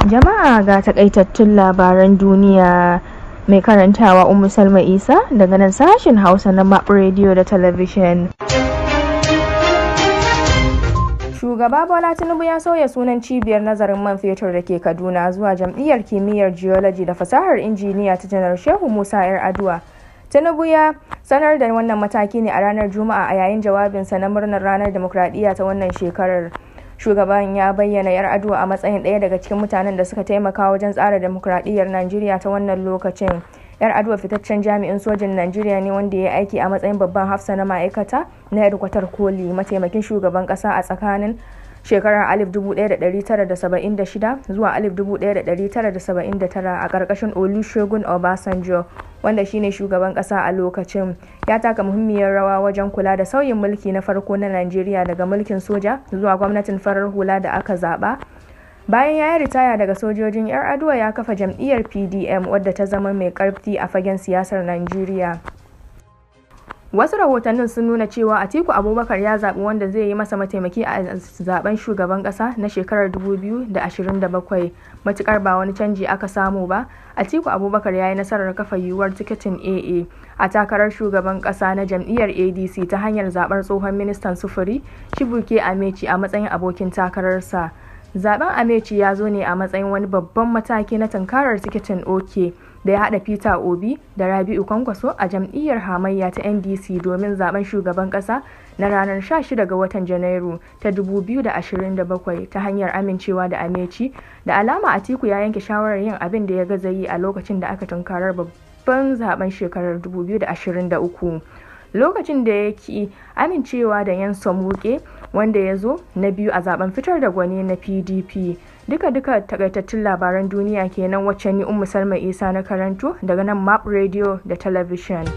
Jama'a, ga takaitattun labaran duniya, mai karantawa Ummu Salma Isa daga nan sashen Hausa na Map Radio da Talabishin. Shugaba Bola Tinubu ya sauya sunan cibiyar nazarin man fetur da ke Kaduna zuwa Jam'iyyar Kimiyyar Geology da Fasahar Injiniya ta Janar Shehu Musa 'Yar'aduwa. Tinubu ya sanar da wannan mataki ne a ranar Juma'a a yayin jawabinsa na murnar Ranar Dimokuraɗiyya ta wannan shekarar. Shugaban ya bayyana 'Yar'aduwa a matsayin ɗaya daga cikin mutanen da suka taimaka wajen tsara dimokuraɗiyyar Najeriya ta wannan lokacin. 'Yar'aduwa fitaccen jami'in sojin Najeriya ne wanda ya yi aiki a matsayin babban hafsa na ma'aikata na hedkwatar koli, mataimakin shugaban ƙasa a tsakanin shekarar 1976 zuwa 1979 a ƙarƙashin Olusegun Obasanjo, wanda shine shugaban ƙasa a lokacin. Ya taka muhimmiyar rawa wajen kula da sauyin mulki na farko na Najeriya daga mulkin soja zuwa gwamnatin farar hula da aka zaɓa. Bayan ya yi ritaya daga sojojin, 'Yar'aduwa ya kafa jam'iyyar PDM, wadda ta zama mai ƙarfi a fagen siyasar Najeriya. Wasu rahotannin sun nuna cewa Atiku Abubakar ya zaɓi wanda zai yi masa mataimaki a zaben shugaban ƙasa na shekarar 2027. Matuƙar ba wani canji aka samu ba, Atiku Abubakar ya yi nasarar kafa yiwuwar tikitin AA a takarar shugaban ƙasa na jam'iyyar ADC ta hanyar zaɓar tsohon ministan sufuri Chibuike Amaechi a matsayin abokin takararsa. Zaben Amaechi ya zo ne a matsayin wani babban mataki na tunkarar tikitin OK da ya haɗa Peter Obi da Rabi'u Kwankwaso a jam'iyyar hamayya ta NDC domin zaben shugaban ƙasa na ranar 16 ga watan Janairu ta 2027 ta hanyar amincewa da Amaechi. Da alama Atiku ya yanke shawarar yin abin da ya gaza yi a lokacin da aka tunkarar babban zaben shekarar 2023, lokacin da ya ki amincewa da Nyesom Wike, wanda ya zo na biyu a zaben fitar da gwani na PDP. Duka-duka takaitattun labaran duniya kenan, wacce ni Ummu Salma Isa na karanto daga nan Map Radio da Talabishin.